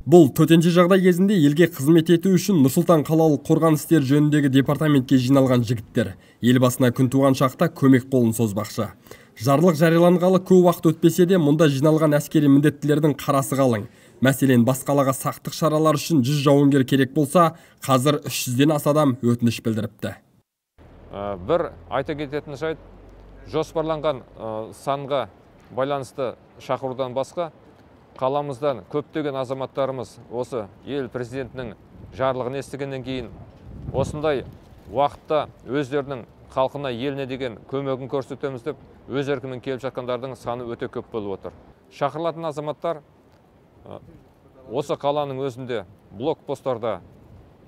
Бұл төтенше жағдай кезінде елге қызмет ету үшін Нұр-Сұлтан қалалық қорғаныс істері жөніндегі департаментке жиналған жігіттер. Елбасына күн туған шақта көмек қолын созбақшы. Жарлық жарияланғалы көп уақыт өтпесе де, мұнда жиналған әскери міндеттілердің қарасы қалың. Мәселен, бас қалаға сақтық шаралары үшін 100 жауынгер керек болса, қазір 300-ден аса адам өтініш білдіріпті. Бір айта кететін жайт, жоспарланған санға байланысты шақырудан басқа қаламыздан көптеген азаматтарымыз осы ел президентінің жарлығын естігеннен кейін осындай уақытта өздерінің халқына, еліне деген көмегін көрсетеміз деп өз еркімен келіп жатқандардың саны өте көп болып отыр. Шақырылатын азаматтар осы қаланың өзінде блокпосттарда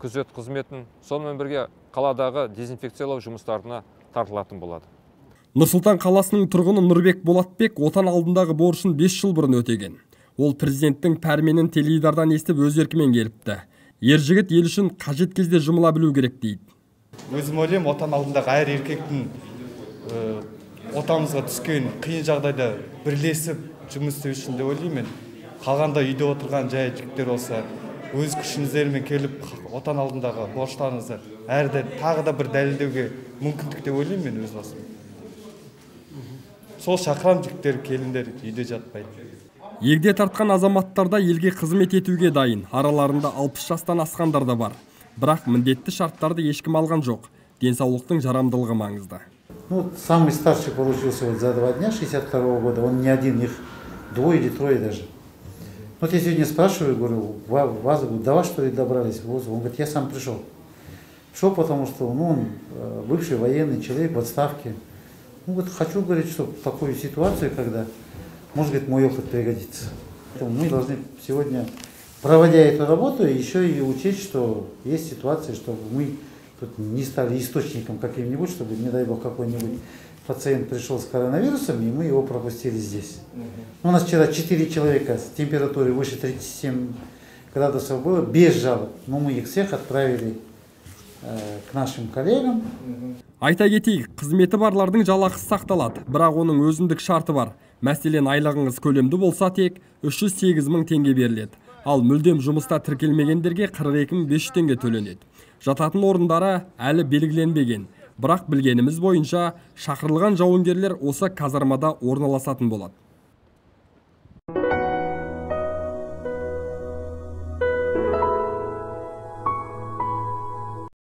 күзет қызметін, сонымен бірге қаладағы дезинфекциялау жұмыстарына тартылатын болады. Нұр-Сұлтан қаласының тұрғыны Нұрбек Болатбек отан алдындағы борышын 5 жыл бұрын өтеген. Ол президенттің пәрменін теледидардан естіп өз еркімен келіпті. Ер жігіт ел үшін қажет кезде жұмыла білу керек дейді. Өзім ойлаймын, отан алдындағы әр еркектің отанымызға түскен қиын жағдайда бірлесіп жұмыс істеу үшін деп ойлаймын. Қалғанда үйде отырған жай жігіттер болса, өз күшіңіздермен келіп отан алдындағы борыштарыңызды әрі тағы да бір дәлелдеуге мүмкіндік деп ойлаймын мен өз басым. Сол шақырам жігіттер, келіндер үйде жатпайды. Егде тартқан азаматтар да елге қызмет етуге дайын. Араларында 60 жастан асқандар да бар. Бірақ міндетті шарттарды ешкім алған жоқ. Денсаулықтың жарамдылығы маңызды. Ну, самый старший получился вот за 2 дня, 62-го года. Он не один, их двое или трое даже. Вот я сегодня спрашиваю, говорю, вас, до вас что ли добрались? Он говорит, я сам пришел. Пришел, потому что он бывший военный человек в отставке. Ну, вот хочу, говорит, чтобы такую ситуацию, когда, может, говорит, мой опыт пригодится. Поэтому мы должны сегодня, проводя эту работу, еще и учесть, что есть ситуации, чтобы мы тут не стали источником каким-нибудь, чтобы, не дай бог, какой-нибудь пациент пришел с коронавирусом, и мы его пропустили здесь. У нас вчера 4 человека с температурой выше 37 градусов было, без жалоб, но мы их всех отправили к нашим коллегам. Айта кетейік, қызметі барлардың жалақысы сақталады, бірақ оның өзіндік шарты бар. Мәселен, айлығыңыз көлемді болса тек 308 мың теңге беріледі. Ал мүлдем жұмыста тіркелмегендерге 42 500 теңге төленеді. Жататын орындары әлі белгіленбеген. Бірақ білгеніміз бойынша шақырылған жауынгерлер осы казармада орналасатын болады.